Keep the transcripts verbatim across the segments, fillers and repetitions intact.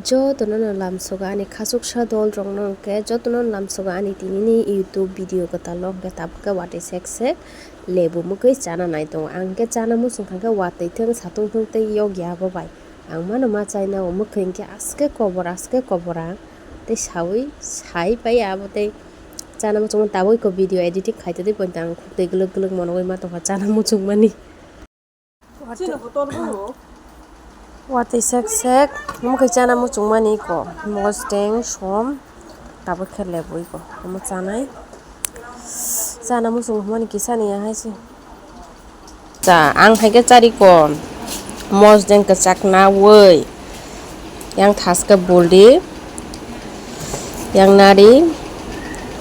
Jotono no lamsogo ani khachuksa dol rokno, hwnkhe jotono no lamsogo ani tinini YouTube video kwtal o, hwnkhe tabuk khe watwi sek sek lebu mwkhwi chana nai tongo. Ang khe chana muchung kha khe watwi thwng satung thwng tei yokya abo bai. Ang mano ma chaina o mwkhwi hwnkhe aske kobor aske kobor ang tei saui sai pai abo tei chana muchungma tabuk iko video editing khai tongwi poito ang khuk twi gwlwk gwlwk monogwi ma tongkha chana muchungmani. Watwi sek sek mwkhwi chana muchungmani iko mosdeng som tabuk khe lebu iko omo chanai chana muchung hwnmani kisa ni ahai se. Cha, ang hai khe chari ko mosdeng kwchak nawi yang thaske buldi yang nari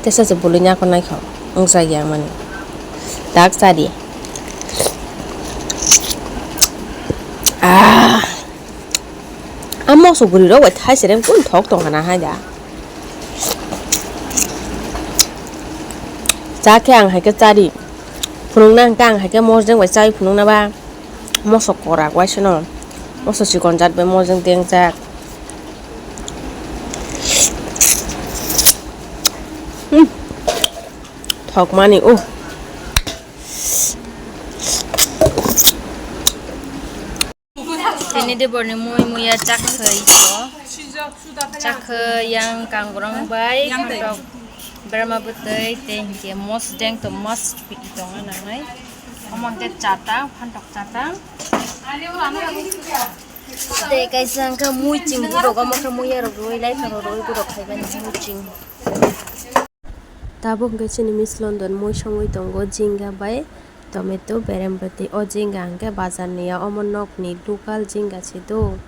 tesa se bului nako naikho wngsa ya mani dak chari. Ah, a moso guri rok bai thai serem kun thok tong kana hai da. Cha khe ang hai khe chari phunukna hwnkhe ang hai khe mosdeng bai chai phunukna ba. Moso korak waisano moso chikon jat bai mojang dengjak. Hmm. Thokmani uh. Tini de borni mui muya chak sai to. Chakhe yang kangrong bai phantok berma bwtwi tei hinkhe mosdeng to must be tongna nangnai. Omo hinkhe chatang, phantok chatang. Tei kaisa hinkhe muiching gudok, omo khe muiyarok rwui lai phano rwui gudok khaibani muiching. Tabuk hinkhe chini Miss London mui songwi tongo, jinga bai tomato, berembwtwi. O jinga hinkhe bazar ni ya, omo nok ni local jinga se do.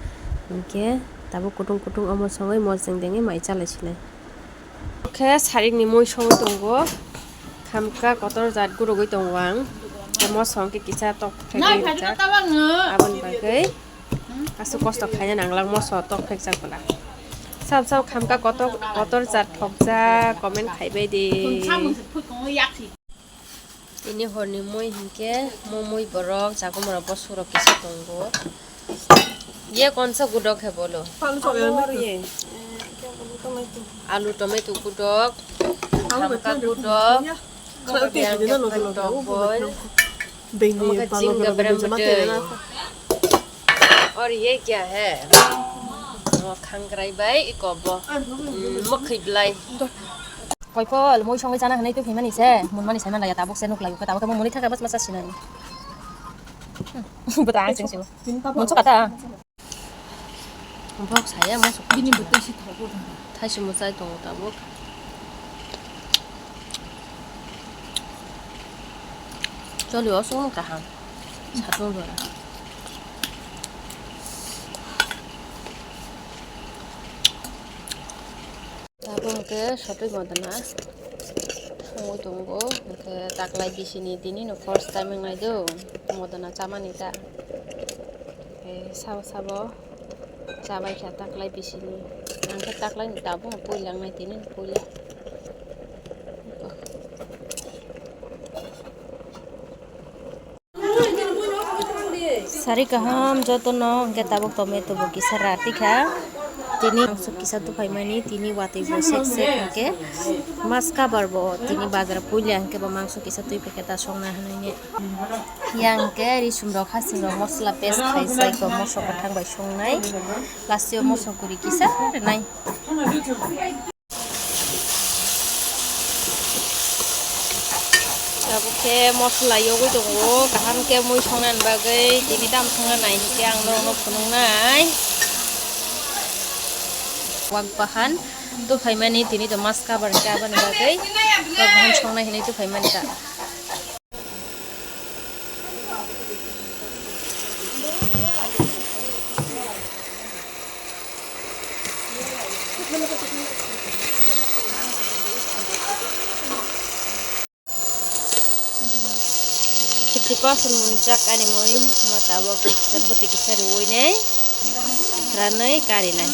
Hinkhe tabuk kutung kutung omo songwi mojang dengwi mai chalai sinai. Khe sarik ni mui songwi tongo, khamka kotor jat gurugwi tongo ang. Omo song khe kisa tok phegwi rijak. Aboni bagwi aswk kosto khaina nanglak moso tok phekjak bwla. Sab sab khamka kotor kotor jat thokjak comment khaibai di. Tini horni mui hinkhe mo mui borok chakumrok bosongrok kisa tongo. Ye konsa gudok khe bolo. Alu tomato gudok, khamka gudok, yang khe phantok boi, omo khe jinga berem bwtwi. Aur ye kya hai? Omo khangrai bai iko bo. Mwkhwi bwlai. Koiphol mui songwi chana hinwi tubui mani se, mun mani sai manlaiya, tabuk se nuk laio, tabuk khe mui muni thaka bas masa sinani. Bwtang chwng sio. Mun sokha ta. Bok saya mo sokha. Bini bwtwi si thogo. Thaisi mwchai tongo tabuk. Choli o song kaham. Satung jora. Tabuk hwnkhe sotwi modona songwi tongo, hwnkhe taklai bisini tini no first time wngnai do modona chamani ta. Sabo sabo chabai kha taklai bisini, ang khe taklai ni tabuk no puila wngnai tini no puila. Sari kaham jotono hwnkhe tabuk tomato bo kisa rati kha. Tini mangso kisa tuphaimani, tini watwi bo sek sek hwnkhe mas kabar bo tini bazar puila hwnkhe bo mangso kisa twi paikha ta songna hwnwi. Yang hwnkhe risum rok, hasing rok, mosla paste khai sai ko moso kwthang bai songnai. Last o moso guri kisa rwnai. Tabuk khe mosla yogwi tongo, kaham khe mui songnani bagwi tini tamo songna nai hinkhe ang norokno phunuknai. Wak bahan tuphaimani tini to mas kabar hinkhe aboni bagwi wak bahan songnai hinwi tuphaimani ta. Fifty percent munjak ani mui, mo tabuk kisa bwtwi kisa riwi nai, ranwi karinai.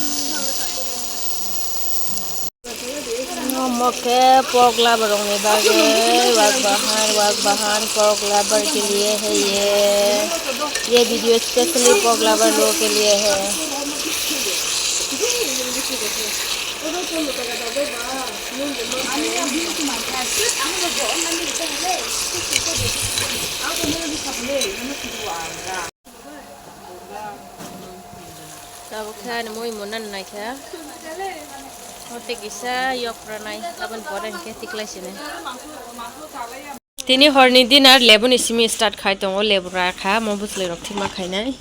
Omo khe pogla borokni bagwi wak bahan, wak bahan pogla bar ke liye hai ye. Ye video specially pogla bar logo ke liye hai. Tabuk khe ani mui muna nai kha. Hotei kisa yok ranai, aboni pore hwnkhe tiklai sini. Tini horni dinner lebuni simi start khai tongo, lebu rakha, mo bwchwlwi rok thima khainai.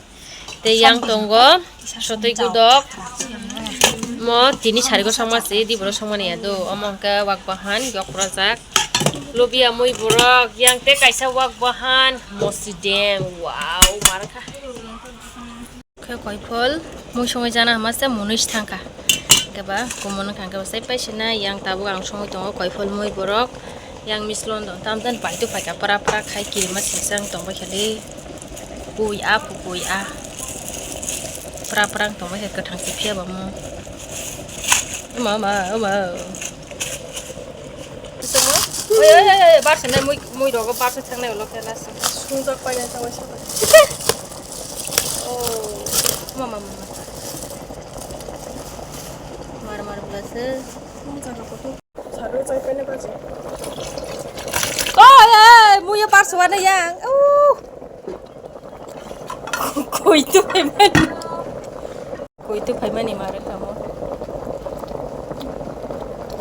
Tei yang tongo sotwi gudok. Mo tini sarigo songma se, di boro songmani ya do. Omo hwnkhe wak bahan, yok rajak. Lobia mui borok, yang tei kaisa wak bahan, mosideng. Wow, mar kha. Khe koiphol mui songwi chana hama se munui se thangkha. Khe ba kumun wngkha, khe ba sai paisina yang tabuk ang songwi tongo koiphol mui borok. Yang mislon do tam tam pai tu phaikha, pra pra khai kirima singsa wng tongbai kha le. Kui a phu kui a. Pra pra wng tongbai kha, kwthang se phiya ba mo. Oma, oma, oma. Oi, oi, oi, oi, bar se nai mui, mui rogo bar se thangnai ulo khe last. Sungjak pai nai tawai se. Oh, mama, mama. Mar, mar, bwlasa. Saro chai paina baji. Oi, oi, muya parsuana yang. Uh. Koi tu phaimani. Koi tu phaimani mare kamo.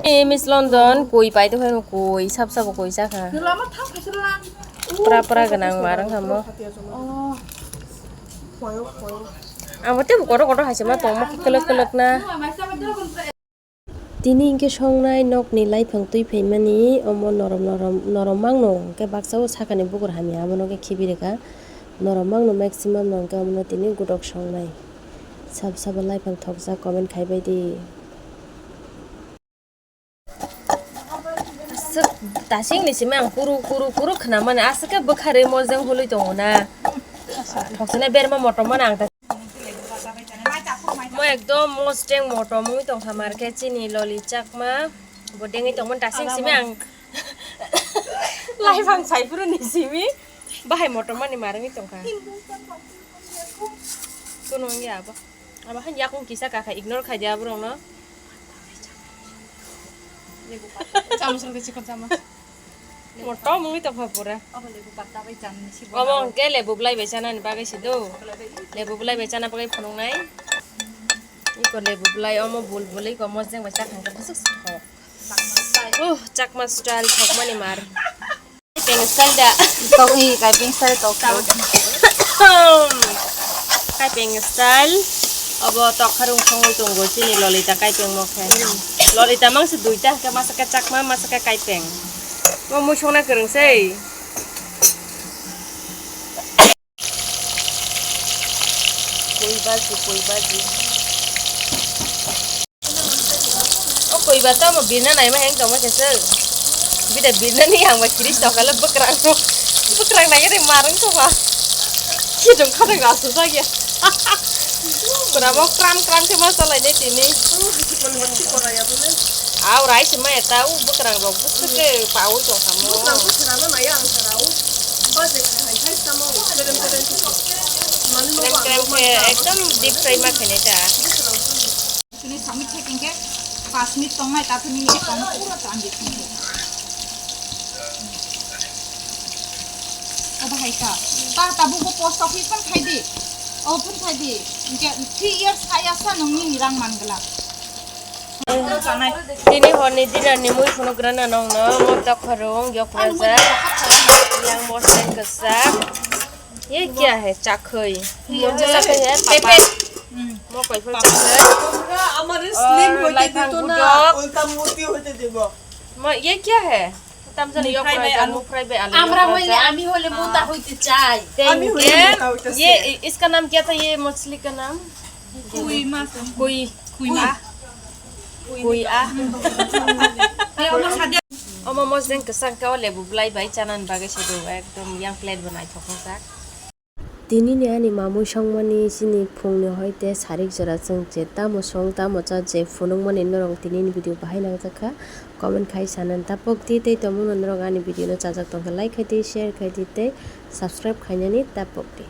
Eh, Miss London, koi pai tu phaimani, koi sap sap koi sakha. Pra pra ganang marang kamo. Oh. Ang bo tebo kotor kotor hai se ma tong ma kelek kelek na. Tini hwnkhe songnai nokni laiphang twi phaimani, omo norom norom, norom mangno hwnkhe baksa o sakani bukur hamya, abono khe khibi rwkha. Norom mangno maximum no hwnkhe omono tini gudok songnai. Sab sabo laiphang thokjak comment khai bai di. Aswk dasing ni simi ang kuru kuru kuru khna mani, aswk khe bwkharwi mojang hului tongo na. Thokchana berma motom mani ang ta. Mo ekdom mosdeng motom wngwi tongkha, mar khe chini loli chakma bo dengwi tongmani, dasing simi ang laiphang saiphuru ni simi bahai motom mani mar wngwi tongkha. Kunu wngya abo, abo han yakung kisa kakha, ignore khai di aborok no. Chamos rok de chikon chamos. Motom wngwi tongkha pura. Obo lebu patta bai cham ni si. Obo hwnkhe lebu bwlai bai chanani bagwi se do. Lebu bwlai bai chana bagwi phunuknai. Iko lebu bwlai omo bul bul iko mosdeng bai chakha hwnkhe bwswk thok. Uh, Chakma style thokmani mar. Kaipeng style da. Tok ni kaipeng style tok. Kaipeng style. Obo tokharung songwi tongo chini Lolita kaipeng mo khe. Lolita mang se duita, hwnkhe masa khe Chakma, masa khe kaipeng. Mo mui songna kwrwng sei. Koi baji, koi baji. O koi ba tamo birna naima heng tongma khe se. Bida birna ni ang ba kiris tokha le bwkrang. Bwkrang nai re marung tongma. Ki dong kha dong asu sa ya. Pura mo kram kram khe ma salai ne tini. Au rai se ma eta u bwkrang rok bwswk khe paui tongkha mo. Krem krem khe ekdom deep fry ma khainai ta. Chini samui thek hingke pas minute tongnai, tathani ni tong pura tan di thangkhe. O bahai ka. Ta tabuk bo post office phan khai di. O phan khai di. Hingke three years khai asa nungni ni rang man glak. Tini horni dinner ni mui phunuk rana nongno, mo tokharung yok rajak, yang moseng kwchak. Ye kya hai? Chakhwi. Ye kya hai? Papa. Mo koi phal chakhwi. Amar slim hoite dito na, ulta moti hoite dibo. Mo ye kya hai? Tamjani yok fry bai alu. Amra hoile, ami hoile mota hoite chai. Ami hoile mota hoite chai. Ye, iska naam kya tha, ye machli ka naam? Kui mas. Kui. Kui ma. Kui a. Omo mosdeng kwchang ka o lebu bwlai bai chanani bagwi se do, ekdom yang plate bo naithok wngjak. Tini ni ani mamui songmani chini phungni hoite sarik jora chwng je tamo song tamo cha je phunukmani norok tini ni video bahai nangjakha, comment khai sanani tapok di tei tongmungno norok ani video no chajak tongkha like khai di, share khai di tei subscribe khainani tapok di.